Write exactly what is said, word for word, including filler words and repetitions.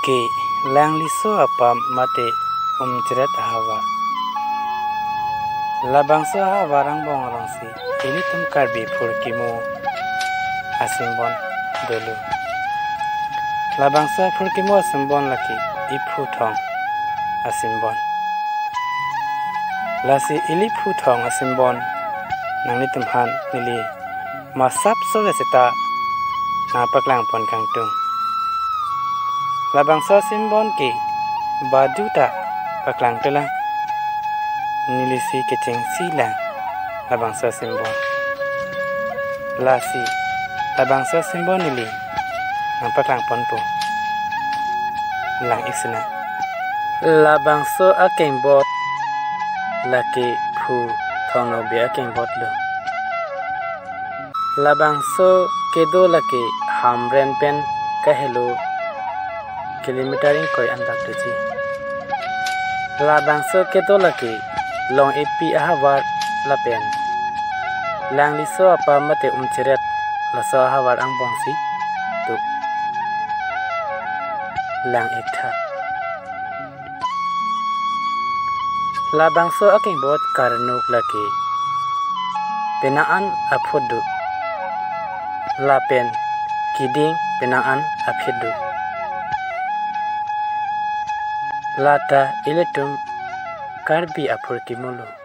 Ke, Langliso apam mate Umcheret ahavar. Labangso ahavar angbong alongsi ilitum Karbi phurkimo asimbon dolo. Labangso aphurkimo asimbon lake Iphuthong asimbon. Lasi ili Phuthong asimbon nanglitum aphan neli masapso le seta nangpaklang pon kangtung. Labangso asimbon ke badu ta paklang tulang. Nelisi kechengsi lang labangso asimbon. Lasi labangso asimbon neli nangpaklang ponpo. Lang-ik sinang. Labangso akengbot lake Phuthong Nokbe akengbot lo. Labangso kedo lake Hamren pen kahelo kilometer ingkoi anbak doji. Labangso kedo lake Long-epi ahavar lapen Langliso apam mate Umcheret laso ahavar angbongsi do. Lang-iktha. Labangso akengbot karnuk lake penang an aphut do. Lapen keding penang an aphit do. Lata ilitum Karbi aphurkimo lo.